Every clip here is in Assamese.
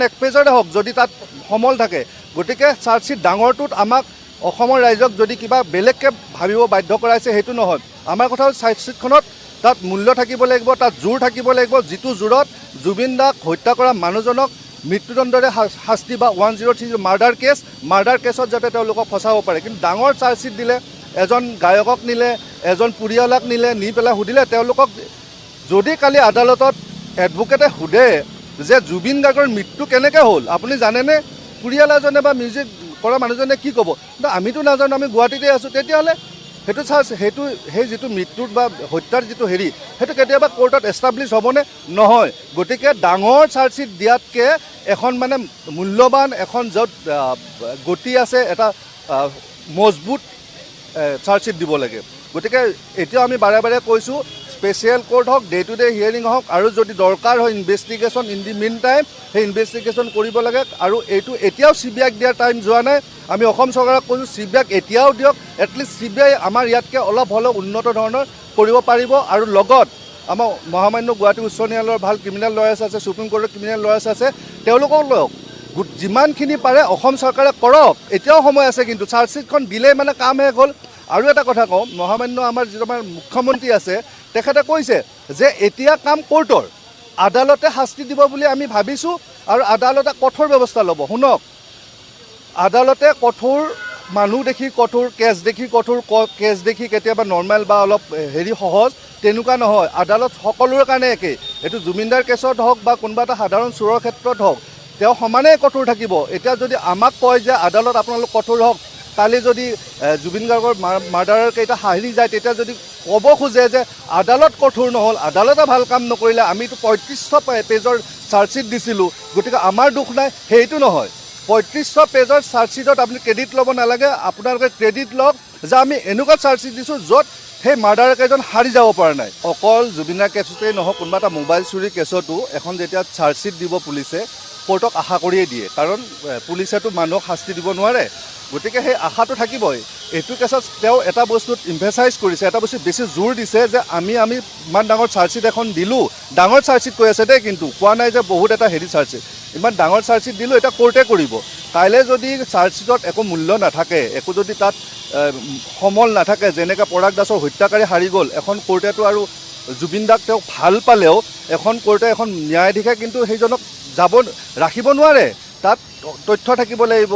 এক পেজৰে হওক যদি তাত সমল থাকে। গতিকে চাৰ্জশ্বিট ডাঙৰটোত আমাক অসমৰ ৰাইজক যদি কিবা বেলেগকৈ ভাবিব বাধ্য কৰাইছে সেইটো নহয়। আমাৰ কথা হ'ল চাৰ্জশ্বিটখনত তাত মূল্য থাকিব লাগিব, তাত জোৰ থাকিব লাগিব, যিটো জোৰত জুবিন দাক হত্যা কৰা মানুহজনক মৃত্যুদণ্ডৰে শাস্তি বা 103 মাৰ্ডাৰ কেছ, মাৰ্ডাৰ কেছত যাতে তেওঁলোকক ফচাব পাৰে। কিন্তু ডাঙৰ চাৰ্জশ্বিট দিলে, এজন গায়কক নিলে, এজন পৰিয়ালক নিলে, নি পেলাই সুধিলে তেওঁলোকক, যদি কালি আদালতত এডভোকেটে সোধে যে জুবিন গাৰ্গৰ মৃত্যু কেনেকৈ হ'ল আপুনি জানেনে, পৰিয়াল এজনে বা মিউজিক কৰা মানুহজনে কি ক'ব, আমিতো নাজানো, আমি গুৱাহাটীতে আছোঁ, তেতিয়াহ'লে সেইটো চাৰ্জ, সেইটো সেই যিটো মৃত্যুৰ বা হত্যাৰ যিটো হেৰি, সেইটো কেতিয়াবা কোৰ্টত এষ্টাব্লিছ হ'বনে নহয়। গতিকে ডাঙৰ চাৰ্জশ্বিট দিয়াতকৈ এখন মানে মূল্যৱান, এখন য'ত গতি আছে, এটা মজবুত চাৰ্জশ্বিট দিব লাগে। গতিকে এতিয়াও আমি বাৰে বাৰে কৈছোঁ, স্পেচিয়েল কোৰ্ট হওক, ডে টু ডে হিয়াৰিং হওক, আৰু যদি দৰকাৰ হয় investigation in the mean time, সেই ইনভেষ্টিগেশ্যন কৰিব লাগে। আৰু এইটো এতিয়াও চি বি আইক দিয়াৰ টাইম যোৱা নাই। আমি অসম চৰকাৰক কৈছোঁ চি বি আইক এতিয়াও দিয়ক, এটলিষ্ট চি বি আই আমাৰ ইয়াতকৈ অলপ হ'লেও উন্নত ধৰণৰ কৰিব পাৰিব। আৰু লগত আমাৰ মহামান্য গুৱাহাটী উচ্চ ন্যায়ালয়ৰ ভাল ক্ৰিমিনেল লয়াৰ্ছ আছে, সুপ্ৰিম কোৰ্টৰ ক্ৰিমিনেল লয়াৰ্ছ আছে, তেওঁলোকক লওক, যিমানখিনি পাৰে অসম চৰকাৰে কৰক। এতিয়াও সময় আছে, কিন্তু চাৰ্জশ্বিটখন দিলেই মানে কাম শেষ হ'ল। আৰু এটা কথা কওঁ, মহামান্য আমাৰ যিটো আমাৰ মুখ্যমন্ত্ৰী আছে, তেখেতে কৈছে যে এতিয়া কাম কোৰ্টৰ, আদালতে শাস্তি দিব বুলি আমি ভাবিছোঁ আৰু আদালতে কঠোৰ ব্যৱস্থা ল'ব। শুনক, আদালতে কঠোৰ মানুহ দেখি, কঠোৰ কেছ দেখি, কঠোৰ কেছ দেখি কেতিয়াবা নৰ্মেল বা অলপ হেৰি সহজ তেনেকুৱা নহয়। আদালত সকলোৰে কাৰণে একেই, এইটো জুবিনদাৰ কেছত হওক বা কোনোবা এটা সাধাৰণ চোৰৰ ক্ষেত্ৰত হওক, তেওঁ সমানেই কঠোৰ থাকিব। এতিয়া যদি আমাক কয় যে আদালত আপোনালোক কঠোৰ হওক, কালি যদি জুবিন গাৰ্গৰ মাৰ্ডাৰৰ কেইটা হাৰি যায়, তেতিয়া যদি ক'ব খোজে যে আদালত কঠোৰ নহ'ল, আদালতে ভাল কাম নকৰিলে, আমিতো 3500 পেজৰ চাৰ্জশ্বিট দিছিলোঁ, গতিকে আমাৰ দোষ নাই, সেইটো নহয়। 3500 পেজৰ চাৰ্জশ্বিটত আপুনি ক্ৰেডিট ল'ব নালাগে, আপোনালোকে ক্ৰেডিট লওক যে আমি এনেকুৱা চাৰ্জশ্বিট দিছোঁ য'ত সেই মাৰ্ডাৰ কেইজন হাৰি যাব পৰা নাই। অকল জুবিনদাৰ কেছতেই নহওক, কোনোবা এটা মোবাইল চুৰি কেছতো এখন যেতিয়া চাৰ্জশ্বিট দিব পুলিচে, কোৰ্টক আশা কৰিয়ে দিয়ে, কাৰণ পুলিচেতো মানুহক শাস্তি দিব নোৱাৰে, গতিকে সেই আশাটো থাকিবই। এইটো কেছত তেওঁ এটা বস্তুত ইমফেচাইজ কৰিছে, এটা বস্তুত বেছি জোৰ দিছে যে আমি ইমান ডাঙৰ চাৰ্জশ্বিট এখন দিলোঁ, ডাঙৰ চাৰ্জশ্বিট কৈ আছে দেই, কিন্তু কোৱা নাই যে বহুত এটা হেৰি চাৰ্জশ্বিট, ইমান ডাঙৰ চাৰ্জশ্বিট দিলোঁ, এতিয়া কোৰ্টে কৰিব। কাইলৈ যদি চাৰ্জশ্বিটত একো মূল্য নাথাকে, একো যদি তাত সমল নাথাকে, যেনেকৈ পৰাগ দাসৰ হত্যাকাৰী হাৰি গ'ল, এখন কোৰ্টেতো আৰু জুবিন দাক তেওঁক ভাল পালেও এখন কোৰ্টে, এখন ন্যায়াধীশে কিন্তু সেইজনক যাব ৰাখিব নোৱাৰে, তাত তথ্য থাকিব লাগিব,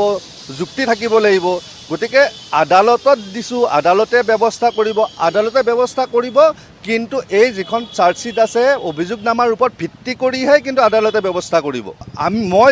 যুক্তি থাকিব লাগিব। গতিকে আদালতত দিছোঁ, আদালতে ব্যৱস্থা কৰিব, আদালতে ব্যৱস্থা কৰিব, কিন্তু এই যিখন চাৰ্জশ্বিট আছে অভিযোগনামাৰ ওপৰত ভিত্তি কৰিহে কিন্তু আদালতে ব্যৱস্থা কৰিব। মই